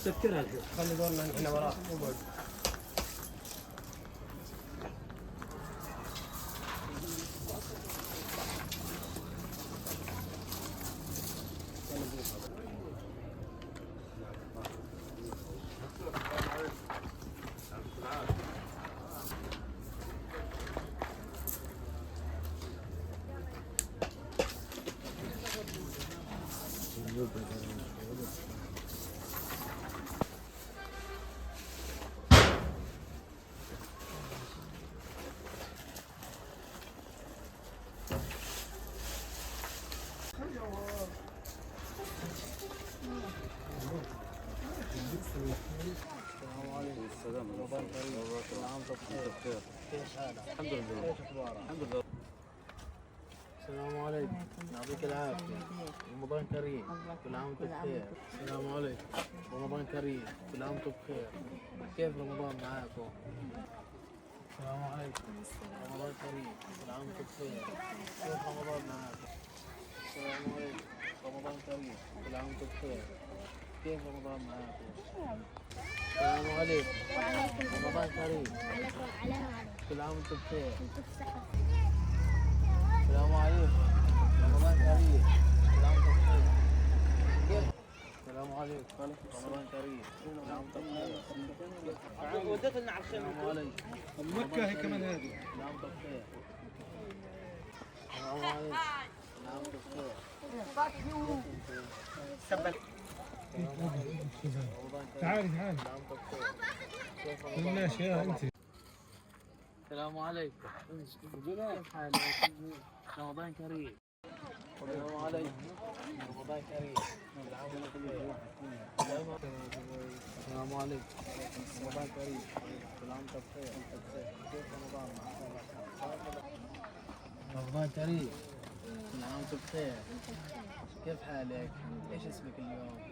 سكرها الحين، خلي دورنا نحن وراه. السلام رمضان كريم، كل عام وانتم بخير. كيف حالك؟ الحمد لله. كيف اخبارك؟ الحمد لله. السلام عليكم، يعطيك العافية. رمضان كريم، كل عام وانتم بخير. السلام عليكم، رمضان كريم، كل عام وانتم بخير. كيف رمضان معاكم؟ السلام عليكم، رمضان كريم، كل عام وانتم بخير. كيف رمضان معاكم؟ السلام عليكم، رمضان كريم، كل عام وانتم بخير. كيف رمضان معاكم؟ السلام عليكم، رمضان كريم، كل عام وانتم بخير. السلام عليكم، رمضان كريم، كل عام وانتم بخير. كيف؟ السلام عليكم، رمضان كريم، كل عام وانتم بخير. ودخلنا على الخيمة. السلام عليكم، مكة هي كمان هذه. كل عام وانتم بخير. السلام عليكم، كل عام وانتم بخير. رمضان كريم، تعالي تعالي. كل عام وانتم بخير. كيف رمضان؟ ماشي يا انت. السلام عليكم، كيف حالك؟ رمضان كريم. السلام عليكم، رمضان كريم، كل عام وانتم بخير. السلام عليكم، رمضان كريم، كل عام وانتم بخير. كيف رمضان معك؟ رمضان كريم، كل عام وانتم بخير. كيف حالك؟ ايش اسمك اليوم؟